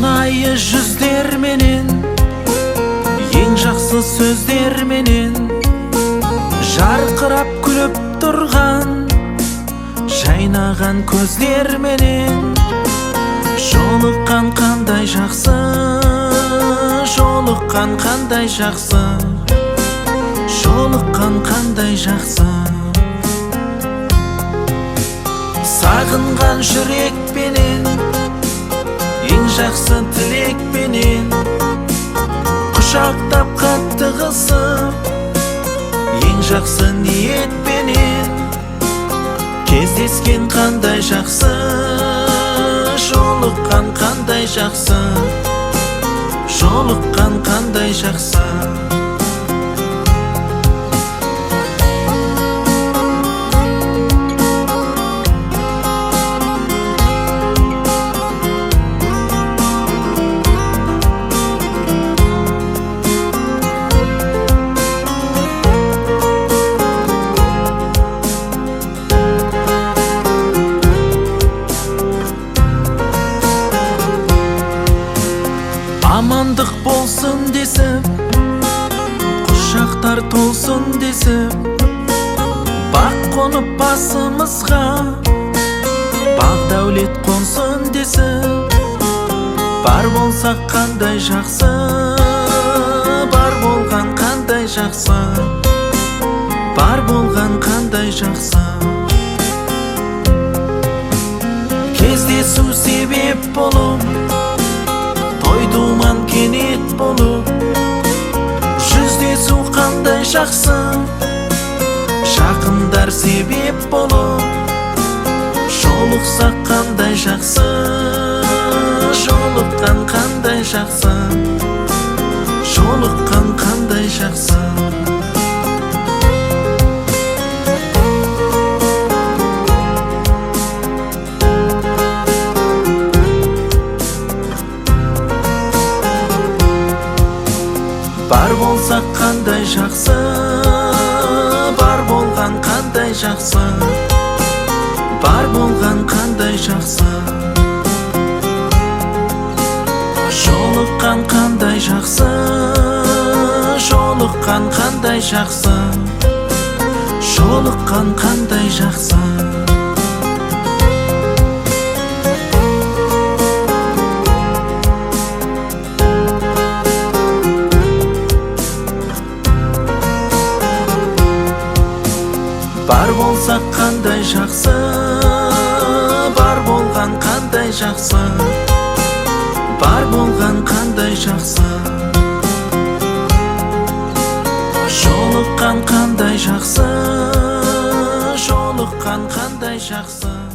Шынайы жүздерменен, ең жақсы сөздерменен, жарқырап күліп тұрған жайнаған көздерменен жолыққан қандай жақсы, жолыққан қандай жақсы, жолыққан қандай жақсы. Сағынған жүрекпенен, ең жақсы тілекпенен, құшақтап қатты қысып, ең жақсы ниетпенен кездескен қандай жақсы, жолыққан қандай жақсы, жолыққан қандай жақсы. Амандық болсын десіп, құшақтар толсын десіп, бақ қонып басымызға, бақ дәулет қонсын десіп, бар болсақ қандай жақсы, бар болған қандай жақсы, бар болған қандай жақсы. Кездесу себеп болып, той думан кенет болып, жүздесу қандай жақсы, жақындар себеп болып, жолықсақ қандай жақсы, жолыққан қандай жақсы, жолыққан қандай жақсы. Бар болсақ қандай жақсы, бар болған қандай жақсы, бар болған қандай жақсы. Жолыққан қандай жақсы, жолыққан қандай жақсы, жолыққан қандай жақсы. Бар болсақ қандай жақсы, бар болған қандай жақсы, бар болған қандай жақсы. Жолыққан қандай жақсы, жолыққан қандай жақсы.